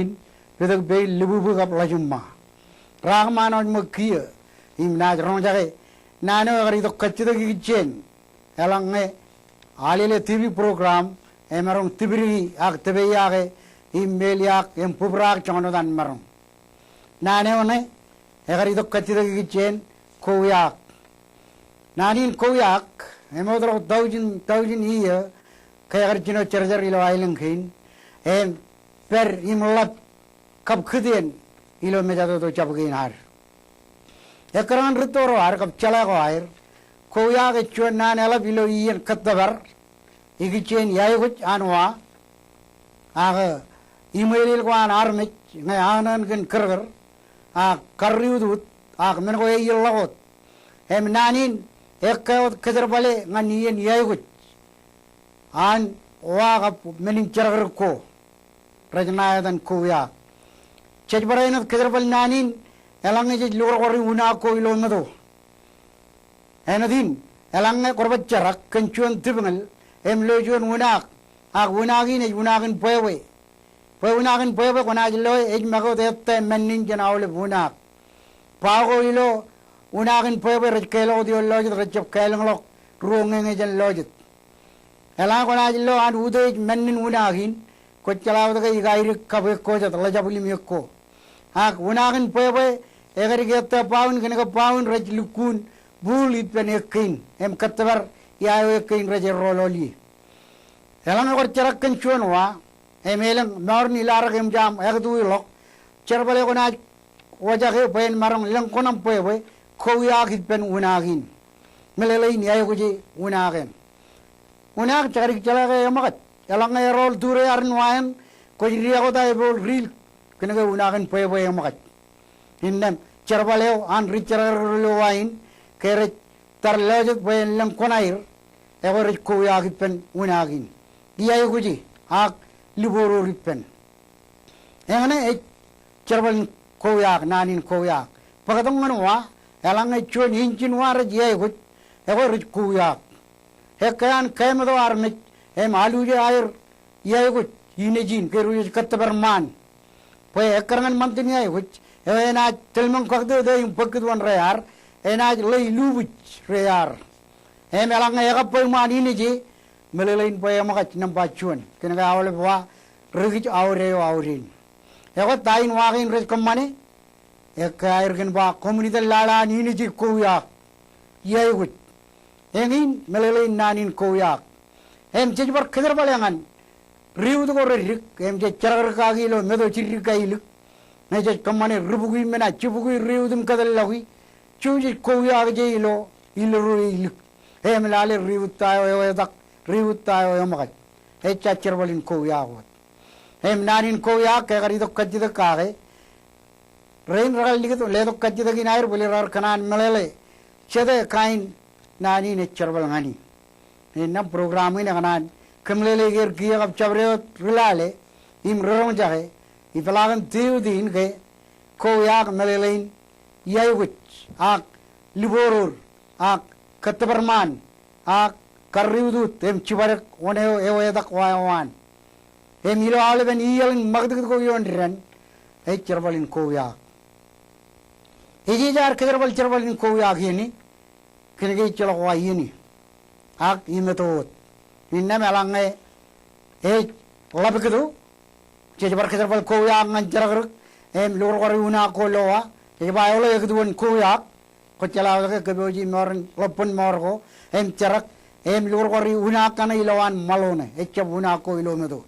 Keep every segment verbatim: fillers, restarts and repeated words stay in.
in, pitōk pein, lububwi kab ḷōjimṃa. Raak ṃaan wōj ṃōk kiiō im naaj roñjake naan eo ekar itok kajjitōk ikijjien eḷaññe Alele TV program emaroñ tipdiki ak tōpeyaake im meḷeḷeak im bōbraak joñan wōt an maroñ. Naan eo ṇe ekar itok kajjitōk ikijjien kouyaak. Naan in kouyaak emootḷọk taujin taujin iiō ke ekar jino jerjer ilo aelōñ kein im pād im ḷap kab kitien ilo mejatoto jab kein ad. Ekkar ñan rūtto ro ad kab jeḷā ko aer, kouyaak ej juon naan eḷap ilo iien kōttōpar ikijjien iaikuj an wa, ak iṃweilel ko an armej ñe aōṇōṇ kōn kōrkōr, ak karriutut, ak men ko eiiḷọk wōt. Im naan in ekkā wōt kōjerbale ñan iien iaikuj an wa kab men in jerọkrōk ko rej ṇa etan kouyaak. Jej bar āinwōt kōjerbal naan in eḷaññe jej lukorkori unaak ko ilo meto. Āinwōt in, eḷaññe kwōj bar jerak kōn juon tipñōl im lo juon unaak, ak unaak in ej unaak in bwebwe. Bwe unaak in bwebwe kwōnaaj loe ej make wōt ettā mānnin jān aolep unaak. Bao ko ilo unaak in bwebwe rej kālọk wōt ioon lọjet, rej jab kālōñḷọk ruo ñeñe jān lọjet. Eḷaññe kwōnaaj lo an utiej mānnin unaak in, kwōj jeḷā wōt ke ikaidik kab ekko jet, ḷōjab limjek ko. Ak unaak in bwebwe ekadik ettā bao in, kōnke bao in rej lukkuun buul ippān eok kein im kōttōpar ia eo eok kein rej errọọlọọl ie. Eḷaññe kwōj jerak kōn juon wa im elōñ mour in ilarak eṃōj aṃ ektui ḷọk, jerbal eo kwōnaaj wōjake bwe en maroñ lōñ kuṇaṃ bwebwe kouyaak ippān unaak in. Meḷeḷein iaikuj e unaak eṇ. Unaak jekadik jeḷā ke eṃōkaj. Eḷaññe erọọl tūrear in wa eṇ, kwōj diak wōt aō ebool riil, kōnke unaak in bwebwe eṃōkaj. Innām jerbal eo an ri-jerọkrōk ilo wa in, ke rej tar lọjet bwe en lōñ kuṇaer, ekwe rej kouyaak ippān unaak in. Iaikuj e ak libooror ippān. Eñṇe ej jerbal in kouyaak, naan in kouyaak. Bōktok ñan wa, eḷaññe juon injin wa rej iaikuj, ekwe rej kouyaak. Ekkā an kaimeto armej im aluje aer iaikuj, inejin, ke rej kōttōpar ṃaan. Bwe ekkar ñan ṃantin iaikuj eo enaaj tōlmōñ kaktōtō im bōk kūtwōn rear, enaaj ḷe ilubuj rear. Im eḷaññe ekabbwe iṃaan ineje, meḷeḷein bwe eṃōkaj nōṃba juon, kōnke aolep wa ri-kij aoreo aoreen. Ekwe ta in wa kein rej kōṃṃane? Ekkā aer kōn ba koṃwin itōn lale an ineje kouyaak. Iaikuj. Eñin meḷeḷein naan in kouyaak. Im jej bar kōjerbale ñan riwut ko reddik im jej jerọkrōk kaki ilo meto jiddik āilik. Ñe jej kōṃṃane ribukwi men ak jibukwi riwut im kōtōllọki, jouj jej kouyaak je ilo, ilo ruo ilik. Im lale riwut ta eo ewetak, riwut ta eo eṃōkaj. Ejja jerbal in kouyaak wōt. Im naan in kouyaak ke ekar itok kajjitōk kake, rein rekar likūt letok kajjitōk in aer bōlen raar kōṇaan meḷeḷe jete kain naan in ej jerbal ñan e. Innām program in ekōṇaan kōmeḷeḷeik er kiiō kab jabdewōt ri-lale im ri-roñjake ipeḷaakin Tuesday in ke kouyaak meḷeḷein iaikuj ak libooror ak kōttōpar ṃaan ak karriutut im jibadek wōn eo ewetak wa eo an. Im ilo aolepen iaḷ in ṃakūtkūt ko ioon dān, ej jerbal in kouyaak. Ej ej ad kōjerbal jerbal in kouyaak iien in, kōnke ejjeḷọk wa iien in ak imeto wōt. Innām eḷaññe ej ḷapkito, jej bar kōjerbal kouyaak ñan jerọkrōk im lukorkori unaak ko lowa, jej ba eḷo ektuen kouyaak, kwōj jeḷā wōt ke kōpooji mour in ḷapbōn mour ko im jerak im lukorkori unaak kaṇe ilowaan ṃaḷo ṇe, ejjab unaak ko ilo meto.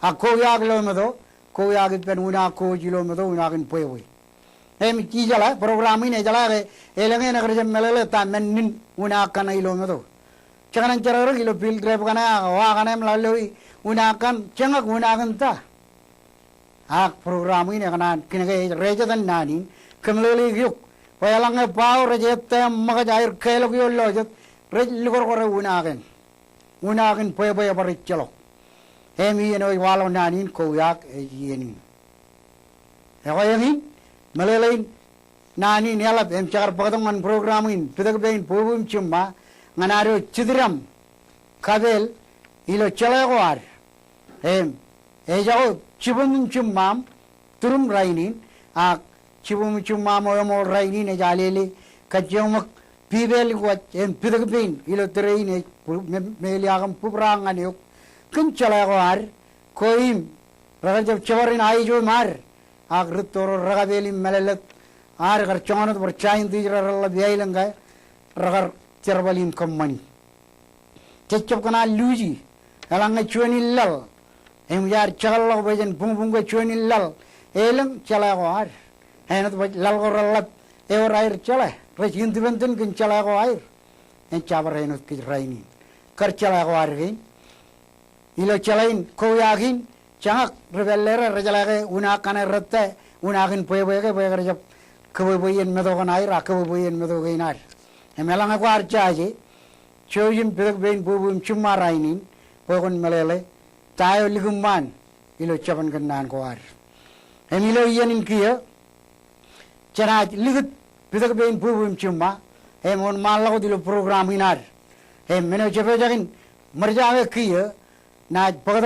Ak kouyaak ilo meto, kouyaak ippān unaak ko ej ilo meto, unaak in bwebwe. Im ijeḷā, program in ejeḷā ke elōñ eṇ ekar jab meḷeḷe ta mānnin unaak kaṇe ilo meto. Jekōṇaan jerọkrōk ilo field trip kaṇe ak wa kaṇe im ḷak lo unaak kaṇ, jeñak unaak in ta. Ak program in ekōṇaan kōnke ej rejet naan in kōmeḷeḷeik eok bwe eḷaññe bao rej ettā im ṃōkaj aer kālọk ioon lọjet, rej likorkore unaak eṇ. Unaak in bwebwe ebar ejjeḷọk. Im iien eo ej waḷọk naan in kouyaak ej iien in. Ekwe eñin, meḷeḷein naan in eḷap im jekar bōktok ñan program in, pitōk pein, bwebwe im jiṃṃa, ñan ad eo jitdaṃ kapeel ilo jeḷā ko ad. Im ejako jibwin im jiṃṃaṃ turum rainin, ak jibwim jiṃṃa ṃōṃ rainin ej alele kajjioñ ṃōk pipel in kwōj en pitōk pein ilo tōre in ej bu-, me-, meḷeḷe aṃ bōbraak ñan eok kōn jeḷā ko ad, ko im rekar jab jabdewōt in aijoe im ad, ak rūtto ro rekapeel im mālōtlōt ad kar joñan wōt bwe scientist ro reḷḷap iaelōñ ke rekar jerbal im kōṃṃani. Jej jab kōṇaan luuji, eḷaññe juon in laḷ, im jaar jekḷọk bwe jen buñbuñ ke juon in laḷ elōñ jeḷā ko ad. Āinwōt bwe laḷ ko reḷḷap ewōr aer jeḷā, rej independent kōn jeḷā ko aer. En jabdewōt āinwōt kōj rainin. Kar jeḷā ko ad kein. Ilo jeḷā in kouyaak in, jeñak ri-pālle ro rejeḷā ke unaak kaṇe rōtte, unaak in bwebwe ke bwe kar jab kōbwebwe iien meto kaṇ aer, ak kōbwebwe iien meto kein ad. Im eḷaññe kwaar jaje, jouj im pitōk pein bwebwe im jiṃṃa rainin, bwe kwōn meḷeḷe ta eo likūṃṃan ilo jabōn kōnnaan ko ad. Im ilo iien in kiiō, jenaaj likūt pitōk pein bwebwe im jiṃṃa, im wōnṃaanḷọk wōt ilo program in ad. Im men eo jepojak in ṃōrjake kiiō, naaj bōktok